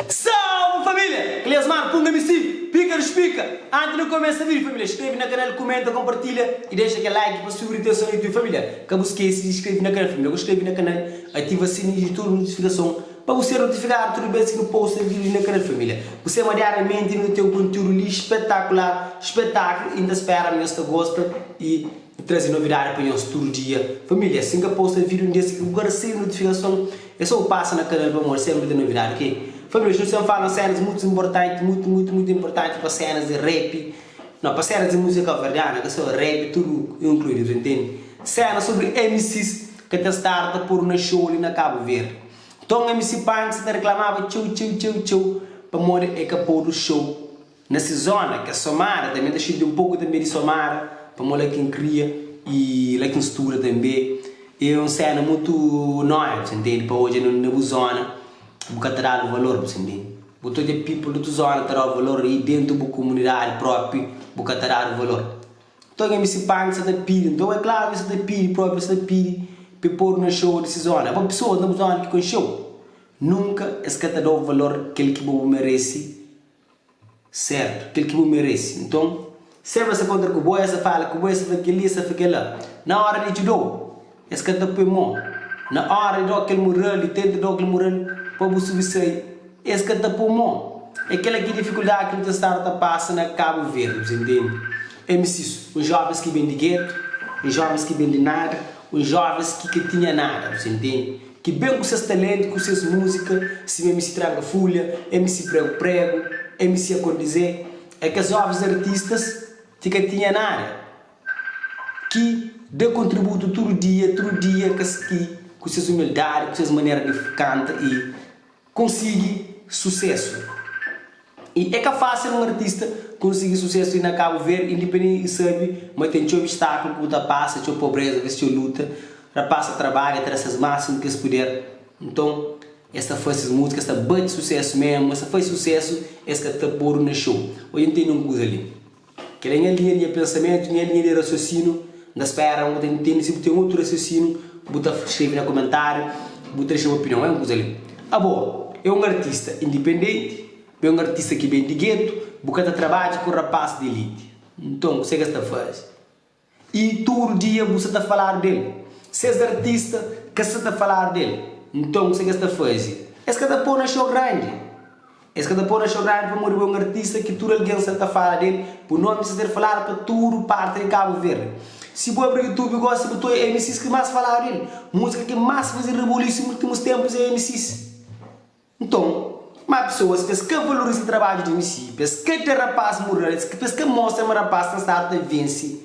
Salve família! Cleosmar Punga MC, pika dos pika! Antes di kumesa vídeo família, skreve na kanal, kumenta, kompartilha i dexa kel like pa subir atenson di YouTube família. Ka bu skese di skreve na kanal família, ku skreve na kanal, ativa sininhu di tudu notifikason pa bu ser notifikadu tudu bes ki nu posta vídeo na kanal família. Bu sema diariamenti nu ta ten un konteúdu li spetakular, spetaklu i N ta spera ma nhos ta gosta i N traze novidadi pa nhos tudu dia. Família, si N ka posta vídiu un dia si bu ka resebe notifikason, é sô bu pasa na kanal pamodi sénpri ten novidadi, ok? Família, nu sta fala sénas mutu inportanti, mutu, mutu, mutu inportanti pa sénas di rap, no, pa sénas di múzika kabuverdiana, ka sô rap, tudu inkluídu, bu ta intende? Sénas sobri MCs ka ta stadu ta podu na xou li na Kabu Verdi. Nton MC Pank sa ta reklamaba txeu, txeu, txeu, txeu pamodi e ka podu xou Na si zona, ke Somada, tanbe ta xinti un poku tanbe di Somada, pamo la ki N kria i la ki N studa tanbe. E un sena mutu noia, bu ta ntende, pa odja na bu zona bu ka ta dadu valor, bu ta ntende. Bu ta odja people di otu zona ta dau valor i dentu bu kumunidadi propi bu ka ta dadu valor. Nton MC Punk sa ta pidi, nton e klaru ki sa ta pidi propi, sa ta pidi pa e podu na show di si zona. Pa pesoas na bu zona ki konxeu, nunka es ka ta dau valor kel ki bo bu meresi. Sertu, kel ki bu merese. Nton, senpri es ta kontra ku bo, es ta fala ku bo, es ta fla kel-li, es ta fla kel-la. Na óra di djuda-u, es ka ta poi mô. Na óra di da-u kel mural, di tenta da-u kel mural pa bu sobisai, es ka ta poi mô. É kel-la ki é difikuldadi ki nu ta staba ta pasa na Kabu Verdi, bu ta intende? MCs, uns jovens ki ben di getu, uns jovens ki ben di nada, uns jovens ki ka tinha nada, bu ta intende? Ki ben ku ses talentu, ku ses múzika, sima MC Tranka Fulha, MC Prego Prego, MC Acondize, é kes jovens artistas ki ka tinha nada, ki da kontributu tudu dia, tudu dia kes ki ku ses umildadi, ku ses manera di kanta i konsigi susesu. I é ka fásil un artista konsigi susesu li na Kabu Verdi, indipendenti di sabe ma ten txeu obstakulu ki bu ta pasa, txeu pobreza, ves txeu luta. Rapaz ta trabadja, ta da ses másimu ki es puder. Nton, es ta faze ses múzika, es ta bati susesu mésmu, es ta faze susesu, es ka ta podu na xou. Oji N tene un kuza li. Kel é nha linha di nha pensamentu, nha linha di rasiosinu. N ta spera ma bu ta intende. Si bu ten otu rasiosinu, bu ta skrebe na kumentariu, bu ta dexa bu opinion. É un kuza li. Abo é un artista indipendenti, bu é un artista ki ben di getu, bu ka ta trabadja ku rapaz di elite. Nton, kuzê ki es ta faze? I tudu dia bu sa ta faladu del. Ses artista ka sa ta faladu del. Nton kuse ki es ta faze? Es ka ta po na xou grandi. Es ka ta po na xou grandi pamodi bu é un artista ki tudu algen sa ta fala del, bu nomi sa ser faladu pa tudu parti di Kabu Verdi. Si bu abri youtube gosi bu ta oia MCs ki mas faladu del. Musika ki mas faze rebulisu ultimus tempus é MCs. Nton, má pesoas pa es ka valoriza trabadju di MC, pa es ka da rapás mural, pa es ka mostra ma rapás ta stadu ta vense,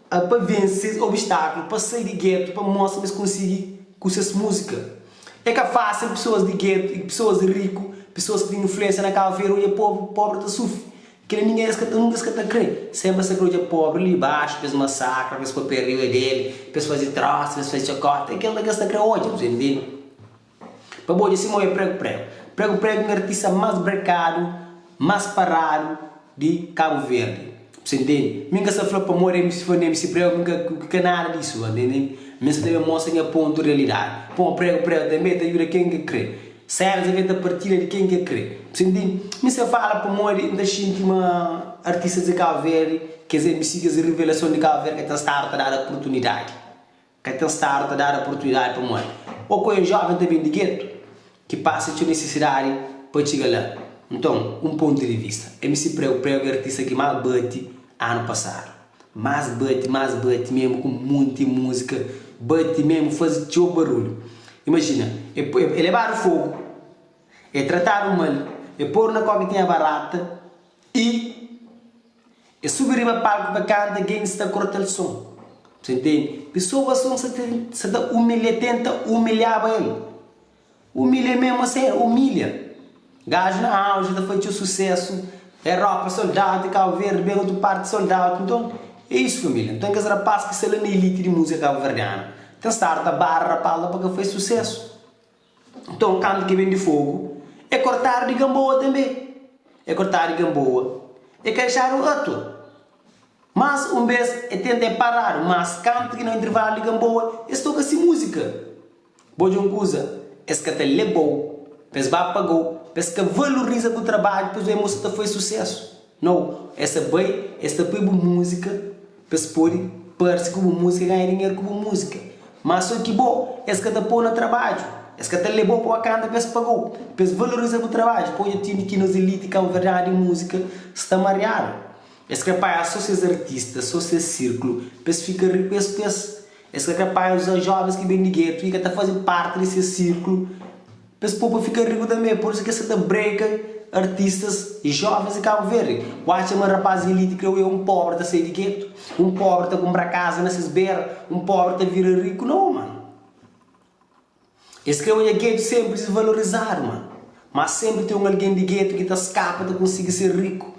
pa vense ses obstakulu, pa sai di getu, pa mostra ma es konsigi ku ses múzika. É ka fásil pesoas di getu i pesoas riku, pesoas ki ten influénsia na Kabu Verdi odja pobu pobri ta sufri. Kel-li ningen es ka ta nunka es ka ta krê. Sénpri es ta krê odja pobri li baxu pa es masakra, pa es papia riba di el, pa es faze trósa, pa es faze txokóta. É kel-la ki es ta krê odja, bu ta intende? Pa bo odja sima oia pregu pregu. Pregu pregu é un artista mas brekadu, mas paradu di Kabu Verdi. Bu sa intende? Mi N ka sa fla pamodi MC fla MC pregu mi ka ka nada disu, bu ntende? Mi N sa ta ben mostra nha pontu realidadi. Pamo pregu pregu tanbe ta djuda ken ki kre. Sénas tanbe ta partilha di ken ki kre. Bu sa intende? Mi sa fala pamodi N ta xinti ma artistas di Kabu Verdi, kes MC, kes revelason di Kabu Verdi ka ten stadu ta dadu oportunidadi. Ka ten stadu ta dadu oportunidadi pamodi ô ku un joven ta ben di getu ki pasa txeu nisisidadi pa txiga la. Nton, un pontu di vista, MC Prego Prego é artista ki más bati anu pasadu. Más bati, más bati memu ku munti múzika, bati memu, fazi txeu barulhu. Imajina, e lebadu fogu, e tratadu mal, e podu na koki tinha barata i. E subi riba palku pa kanta gentis ta korta-l son. Bu ta intende? Pesoas son sa ta sa ta umilha tenta umilhaba el. Umilha mesmu a sériu, umilha. Gaju na auji ta faze txeu susesu, Europa sold out, Kabu Verdi ben otu parti sold out. Nton, é isu família. Nton kes rapaz ki sta la na elite di múzika kabuverdianu ten stadu ta bara rapaz la pa ka faze susesu. Nton, kantu ki ben di fogu, e kortadu di Gamboa tanbe. E kortadu di Gamboa, e ka dexadu atua. Mas un bes e tenta e paradu, mas kantu ki na intervalu di Gamboa, es toka si múzika. Bo odja un kuza, es ka ta leba-u pa es ba paga-u. pa es ka valoriza bu trabadju pa es oia ma bu sta ta faze susésu. Nau, es ta bai, es ta poi bu múzika pa es pode parse ku bu múzika i ganha dinheru ku bu múzika. Má sô ki bo, es ka ta pô-u na trabadju, es ka ta leba-u pa ba kanta pa es paga-u, pa es valoriza bu trabadju. Pode tende ki nos elite kabuverdianu di múzika sta mariadu. Es krê panha sô ses artista, sô ses sírkulu, pa es fika riku es ku es. Es ka krê panha uza jóvens ki ben di getu i ka ta faze párti di ses sírkulu pa es pô pa fika riku tanbê. Pur isu ki es sa ta breka artistas jóvens di Kabu Verdi. Bu atxa ma rapaz di elite krê oia un póbri ta sai di getu? Un póbri ta kunpra kaza na ses bera? Un póbri ta vira riku? Nau, mano. Es krê odja getu sénpri disvalorizadu, ma má sénpri ten un algen di getu ki ta skapa ta konsigi ser riku.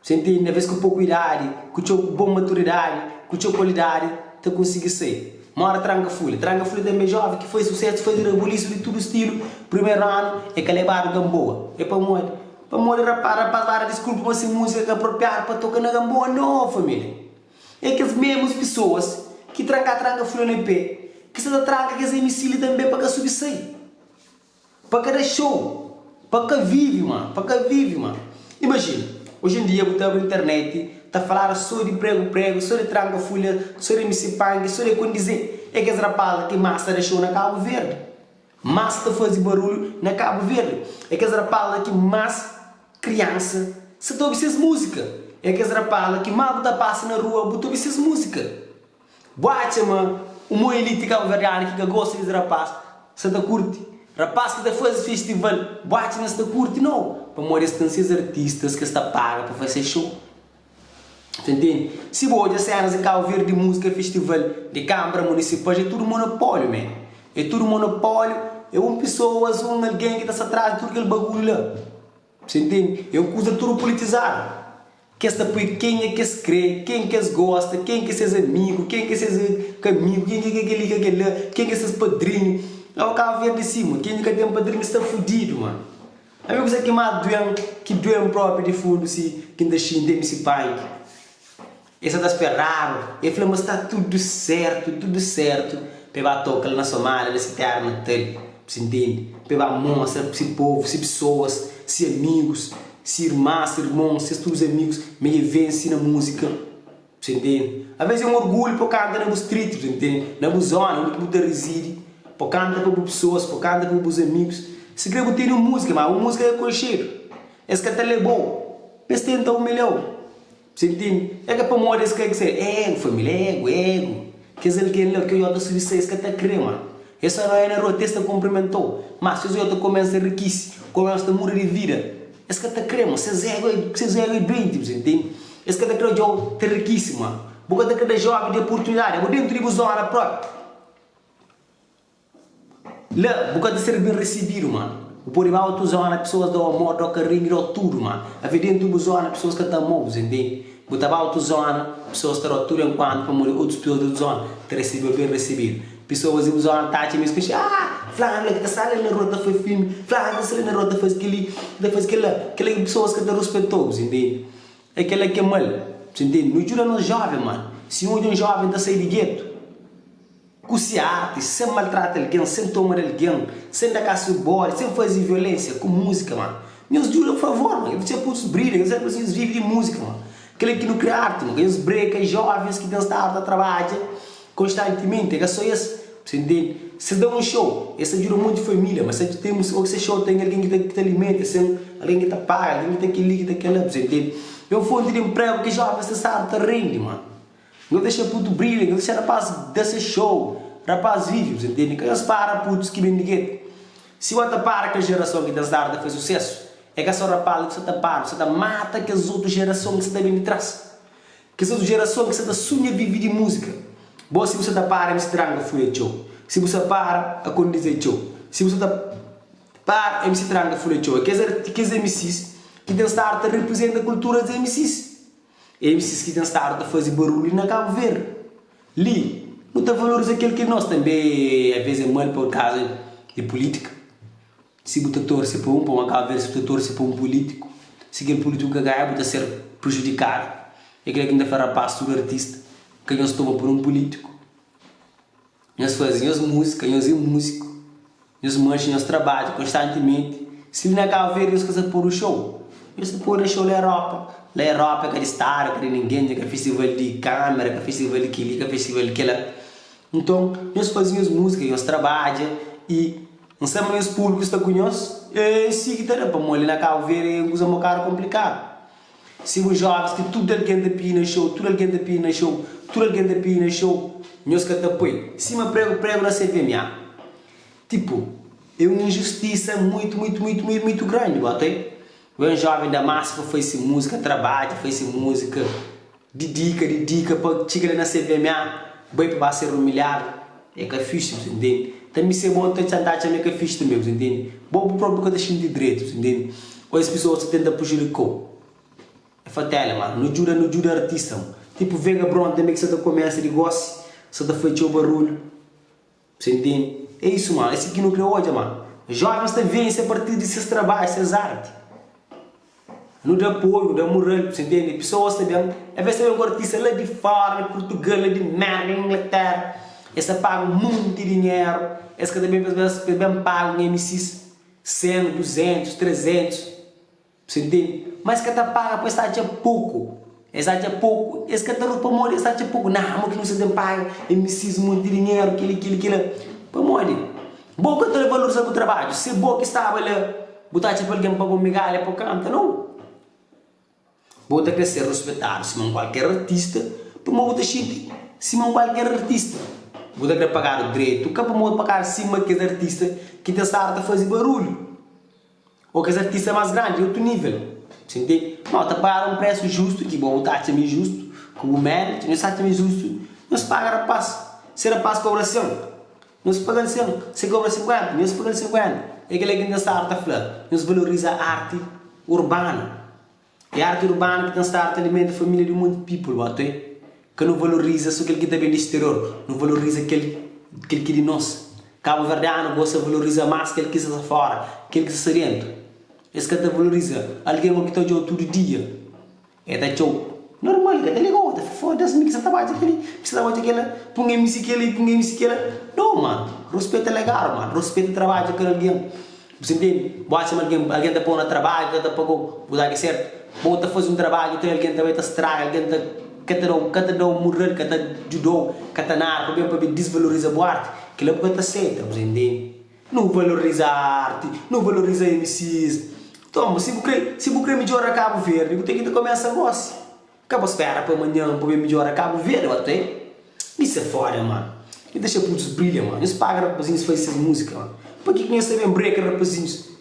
Você ntende? Alvês ku poku idadi, ku txeu ku bon maturidadi, ku txeu kualidadi ta konsigi sai. Mora Tranka Fulha. Tranka Fulha tanbê jóven ki faze susésu, faze rabulisu di tudu stilu. Primeru anu e ka lebadu Ganboa. É pamodi? Pamodi rapaz rapaz ba da diskulpa ma se múzika ka apropriadu pa toka na Ganboa. Noo família! É kes mesmus pesoas ki tranka tranka fulha na pé ki sta ta tranka kes MC li tanbe pa ka subi sai, pa ka da show, pa ka vivi ma, pa ka vivi ma. Imajina, oji en dia bu ta abri internet ta faladu so di pregu pregu, so di tranka fulha, so di MC panki, so di kondize. É kes rapaz ki mas ta da show na Kabu Verdi, mas ta fazi barulhu na Kabu Verdi. É kes rapaz ki mas Kriansa sa ta obi ses múzika. É kes rapala ki mal bu ta pasa na rua bu ta obi ses múzika. Bu atxa ma un mo elite kabuverdianu ki ka gosta des rapaz sa ta kurti? Rapaz ki ta faze festival bu atxa ma es ta kurti? Nau, pamodi es ten ses artistas ki es ta paga pa faze ses show. Ta ntende? Si bu odja senas di Kabu Verdi di múzika festival di kanbra munisipal é tudu monopóliu man. É tudu monopóliu, é un pesoas, un algen ki ta sta tras di tudu kel bagulhu la. Você ntende? É un kuza tudu politizadu. Ki es ta poi kenha ki es kre, ken ki es gosta, ken ki é ses amigu, ken ki é ses ka amigu, ken ki é kel-li, ka kel-la, ken ki é ses padrinhu. Aô Kabu Verdi é si, ma ken ki ka ten padrinhu sta fudidu, ma. Ami kuza ki más duen, ki duen propi di fundu si ki N ta xinti é MC Panki. El sa ta speraba, el fla ma sta tudu sertu, tudu sertu pa el ba toka la na Somália, na si tera natal, bu ntende? Pa el ba mostra si povu, si pesoas, si amigus, si irmas, si irmons, ses tudu amigus ma el vense na múzika, bu ntende? Aves é un orgulhu pa bu kanta na bu street, bu ntende? Na bu zona, undi ki bu ta rizidi, pa bu kanta pa bu pesoas, pa bu kanta pa bus amigus. Sikre bu tene un múzika, ma bu múzika ka konxedu, es ka ta leba-u pa es tenta umilha-u. Você ntende? É ka pamodi es ka ki ser ego, família, ego, ego. Kes algen la ki odja ta subi sai, es ka ta kre, ma. Es só na rua até es ta kunprimentou. Ma si es odja ta kumesa rikisi, kumesa ta muda di vida, es ka ta kre, ma. Ses ego é, ses ego é duenti, você ntende? Es ka ta kre odjau ta rikisi, ma. Bu ka ta kre da jovi di oportunidadi, abo dentu di bu zona propi. La bu ka ta ser ben risibidu, ma bu pode ba otu zona, pesoas da-u amor, da-u karinhu, da-u tudu, ma avé dentu bu zona pesoas ka ta ama-u, bu ntende? Bu ta ba otu zona, pesoas ta da-u tudu enkuantu pamodi otus pesoas di otu zona ta resebe-u ben risibidu. Pesoas di bu zona ta atxa ma es konxe, ah, fulanu la ki ta sta la na rua ta fai filmi, fulanu ki ta sta la na rua ta faze kel-li, ta faze kel-la. Kel-la ki pesoas ka ta ruspeta-u, bu ntende? É kel-la ki é mal, bu ntende? Nu djuda nos jóven, mano. Si nu odja un jóven ta sai di getu. Ku si arti, sen maltrata algen, sen toma di algen, sen da kasu bodi, sen fazi violensia ku muzika ma nhos djuda favor ma nhos putus brilha nhos era pa nhos vivi di muzika ma kela ki nu kre arti ma ka nhos breka jovens ki ten stadu ta trabadja konstantimenti e ka so es bu ntende ses da un show es ta djuda monti familia ma se ten o se show ten algen ki ta ki ta alimenta sen algen ki ta paga algen ki ta keli ki ta kela bu ntende e un fonti di inpregu ki jovens ta stadu ta rende ma. Nhos dexa putu brilha, nhos dexa rapaz da se show, rapaz vive, bu ntende? Ka nhos para putus ki ben di getu. Si bo ta para kel jerason ki ten stadu ta fai susesu, é ka so rapaz li ki sa ta para, bu sa ta mata kes otu jerason ki sa ta ben di tras. Kes otu jerason ki sa ta sunha vive di muzika. Bo si bu sa ta para MC Tranka Fulha txeu, si bu sa para Akondize txeu, si bu sa ta para MC Tranka Fulha txeu, é kes kes MCs ki ten stadu ta riprizenta kultura des MCs. MCs ki ten stadu ta faze barulhu li na Kabu Verdi. Li, nu ta valoriza kel ki é nos. Tanbe, a ves é mal por kaza di pulítika. Si bu ta torse pa un, pamodi Kabu Verdi si bu ta torse pa un pulítiku, si kel pulítiku ka ganha bu ta ser prejudikadu. É kila ki N ta fla rapaz tudu artista, ka nhos toma pa un pulítiku. Nhos faze nhos múzika, nhos é múziku, nhos manxe nhos trabadju konstantimenti. Si li na Cabo Verde nhos ka sa podu show, nhos ta podu na show la Europa. La Europa é ka di stadu, é ka di ningen, é ka festival di kamera, é ka festival di keli, é ka festival di kela. Nton, nhos faze nhos múzika, nhos trabadja i N sta ma nhos públiku sta ku nhos. É si ki ta da, pamodi li na Cabo Verde é un kuza un bokadu konplikadu. Si bu jovens ki tudu algen ta pidi na show, tudu algen ta pidi na show, tudu algen ta pidi na show, nhos ka ta poi sima pregu pregu na CVMA. Tipo, é un injustisa muito, muito, muito, muito, muito grandi, bota aí. Un joven da massa pa faze se múzika, trabadja, faze se múzika, didika, didika pa txiga la na CVMA, bai pa ba ser umilhadu, é ka fixi, bu ta intende? Ta mi se bo ta ta atxa ma é ka fixi tanbe, bu ta intende? Bo bu propi ka ta xinti dretu, bu ta intende? Ô es pesoas ta tenta prejudika-u. É fatela, mano. Nu djuda, nu djuda artista, mano. Tipo Vega Bron tanbe ki sa ta kumesa di gosi, sa ta fai txeu barulhu. Você entende? É isso mano, é si ki nu kre odja mano. Jovens ta vense a partir di ses trabadju, ses arti. Nu da apoio, nu da mural, você entende? Pessoas ta ben, a vez ta ben ku artista la di fora, di Portugal, la di Merka, di Inglaterra, es ta paga un monti dinheru, es ka ta ben pa es ben paga un MCs 100, 200, 300. Bu ntende? Ma es ka ta paga pa es ta atxa poku. Es atxa poku, es ka ta ru pamodi es atxa poku. Nah, mo ki nu sa ten paga MCs monti dinheru, keli, keli, kila. Pamodi? Bo ka ta valoriza bu trabadju. Se bo ki staba la, bu ta atxa pa algen paga un migalha pa bu kanta? Nau. Bo ta kre ser ruspetadu sima un kualker artista, pamodi bu ta xinti sima un kualker artista. Bu ta kre pagadu dretu, ka pamodi pagadu sima kes artista ki ta staba ta faze barulhu. Ô kes artista más grandi di otu nível. Bu ntende? Má ta paga un présu justu ki bo bu ta atxa ma é justu, ku bu mérito, nhos ta atxa ma é justu, nhos paga rapás. Si rapás kobra 100, nhos paga-l 100. Si el kobra 50, nhos paga-l 50. É kel-la ki N ta staba ta fla, nhos valoriza arti urbanu. É arti urbanu ki ta staba ta alimenta família di un monti people, bo atê. Ka nu valoriza so kel ki ta ben di exterior, nu valoriza kel kel ki di nos. Kabuverdianu gosta valoriza mas kel ki sta fora, kel ki sta dentu. Es ka ta valoriza algen ki ta odjau tudu dia, e ta atxau normal, e ka ta ligau, ta fla fodas mi ki sta ta badja keli, mi sta ta badja kela, pun MC keli, pun MC kela. No man, ruspeta legadu man, ruspeta trabadju di kada algen. Bu sta intende? Bu atxa ma algen algen ta pô-u na trabadju, ka ta paga-u, bu ta ki sertu? Bo ta faze un trabadju, ten algen ta bai ta straga, algen ta ka ta da-u ka ta da-u mural, ka ta djuda-u, ka ta nada pa ben pa ben disvaloriza bu arti, kel-la bu ka ta seta, bu sta intende? Nu valoriza arti, nu valoriza MCs. Nton, si bu kre si bu kre midjora Kabu Verdi, bu ten ki ta kumesa gosi. Ka bo spera pa manhan pa ben midjora Kabu Verde ba te Isso é foda mano Nhos dexa putos brilha mano Nhos paga rapazinhos faze ses música mano Pa ki ki nhos ta ben breka rapazinhos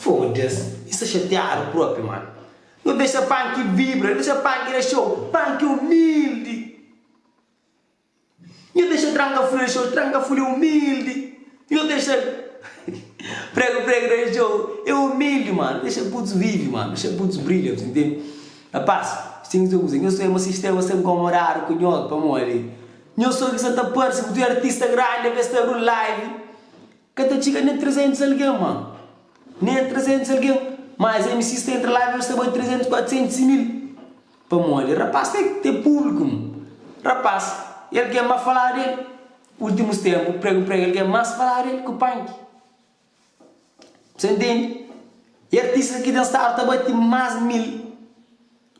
Foda-se Nhos sta xateadu propi mano Nhos dexa panki vibra Nhos dexa panki na show Panki humildi. Nho dexa tranka fulha show, tranka fulha é humildi. Nho dexa prego prego da show, é humildi mano. Dexa putos vive mano, dexa putos brilha, bu ntende? Rapaz, ten ki fla kuze, nho sabe ma sistema sta inkomodadu ku nho pamodi nho so ki sa ta parse, bu ten artista grandi avês ta abri un live. Ka ta txiga nen 300 algen ma Nen 300 algen Mas MCs ta entra la es ta bai 300, 400 y 1000 Pamodi rapaz ten ten públiku Rapaz e algen más faladu el Últimus ténpu pregu pregu algen más faladu el ku panki Sa ntende? E artistas ki ten stadu ta bati más 1000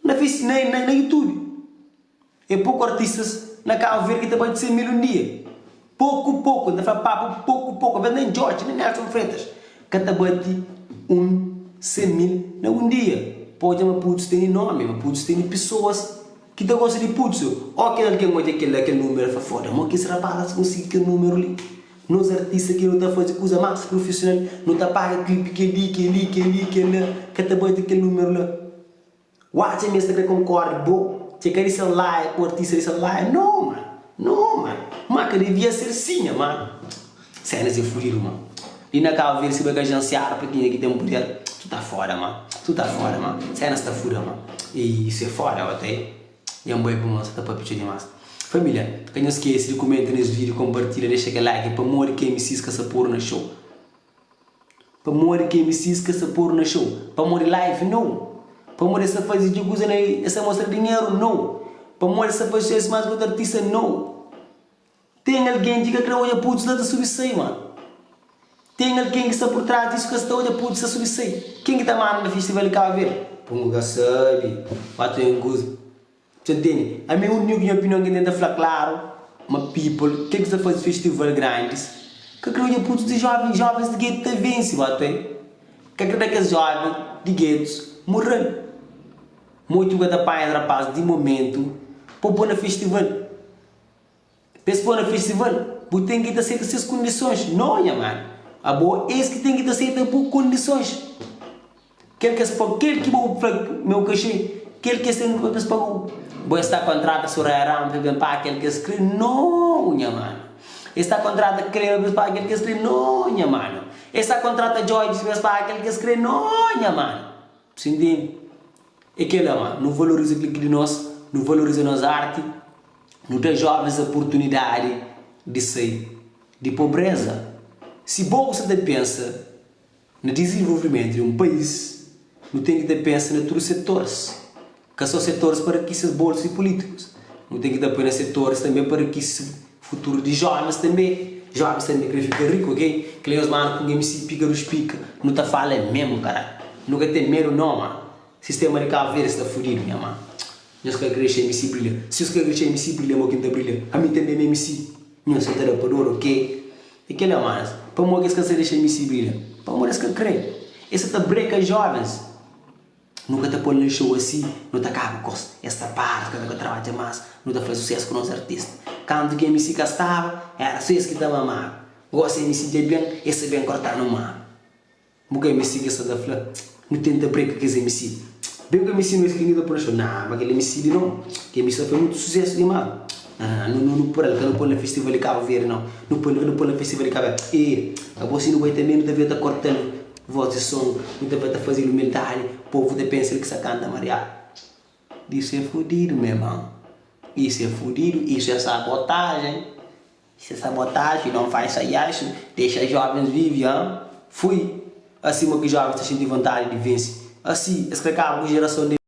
na na na youtube. É poku artistas na Cabo Verde ki ta bati 100 mil un dia. Poku poku, N ta fla papu poku poku, avês nen Djodje nen Nelson Freitas ka ta bati un 100 mil na un dia. Pa odja ma putus tene nomi, ma putus tene pesoas ki ta gosta di putus. Ó kel algen odja kel la, kel numeru, el fla, foda, mo ki es rapaz la konsigi kel numeru li? Nos artista ki nu ta faze kuza más prufisional, nu ta paga klipi kel-li, kel-li, kel-li, kel-la, ka ta bati kel numeru la. Watcha mi es ta kre concorda bo txeka di ser laia ku artista di ser laia no man no man ma ka devia ser si nha man cenas é fudido man li na cabo verde si bo é ka agenciado pa kenha ki tem poder tu ta foda man tu ta foda man cenas ta fuda man e isso é foda ote djan bai pa mon sa ta papia txeu dimas familia ka nhos skese di comenta nes video compartilha dexa kel like pamodi ki MCs ka sa podu na show. Pamodi ki MCs ka sta podu na show? Pamodi live? No. Pamodi es sta faze txeu kuza na es sta mostra dinheru? No. Pamodi es sta faze susesu más ki otu artista? No. Ten algen ki ka kre odja putus la ta subi sai, mano. Ten algen ki sta pur tras disu ka sta odja putus ta subi sai. Ken ki ta manda na festival di Cabo Verde? Pungu ka sabi. Ba ten kuza. Sa ntende? Ami uniku nha opinion ki N tenta fla klaru ma people kel ki sta fazi festival grandis ka kre odja putus di joven, jovens di getu ta vensi ba ten. Ka kre da kes joven di getus mural. Motivu ka ta panha rapaz di momentu pa poi na festival. Pa es poi na festival, bu ten ki ta seta ses kondisons. No, nha manu. Abo es ki ten ki ta seta bu kondisons. Kel ki es pa, kel ki bo fla ma bu ka xei, kel ki es ten pa es pagau. Bo es ta kontrata Soraya Ramos pa ben paga kel ki es kre? No, nha manu. Es ta kontrata Cleo pa es paga kel ki es kre? No, nha manu. Es ta kontrata George pa es paga kel ki es kre? No, nha manu. Bu ntende? É kel-la, ma nu valoriza kel ki di nos, nu valoriza nos arti. Nu da jovens oportunidadi di sai di pobreza. Si bo bu sta ta pensa na dizenvolvimentu di un país, nu ten ki ta pensa na tudu setoris, ka so setoris pa rikise bolsu di pulitikus. Nu ten ki ta poi na setoris tanbe pa rikise futuru di jovens tanbe. Jovens tanbe kre fika riku, ok? Kila nhos manda ku un MC pika dus pika, nu ta fala mesmu karai. Nu ka ten medu no ma. Sistema di Kabu Verdi sta fudidu nha ma. Nhos ka kre xa MC brilha. Si nhos ka kre xa MC brilha mo ki N ta brilha? Ami tanbe mi MC. Nhos sa ta da pa dor ok? É kela manas. Pamo ki es ka sa dexa MC brilha? Pamodi es ka kre. Es sa ta breka jovens. Nu ka ta pol na show asi, nu ta kaba kos. Es ta para, es ka ta ka trabadja mas. Nu ta faze susesu ku nos artista. Kantu ki MC ka staba, era so es ki ta mamaba. Gosi MC dja ben, es sa ben korta-nu mama. Bu ka MC ki sa ta fla Nu tenta breka kes MC Ben ku MC no es ki ta poi na show Nah ma kel MC li no Kel MC ta fai mutu susesu dimas Nah nah nah nu paral ka nu poi na festival di Cabo Verde no Nu poi nu poi na festival di Cabo Verde Eh abo si nu bai tanbe nu ta vê ta kortal voz di son Nu ta vê ta fazel humildadi Povu ta pensa el ki sa kanta mariadu Isso é fudidu meu irmão Isso é fudidu isso é sabotagem Isso é sabotagem, não faz isso, deixa jovens vive, hã? Fui! Asi mo ki jovens ta xinti vontadi di vense. Asi, es kre kaba ku jerason di.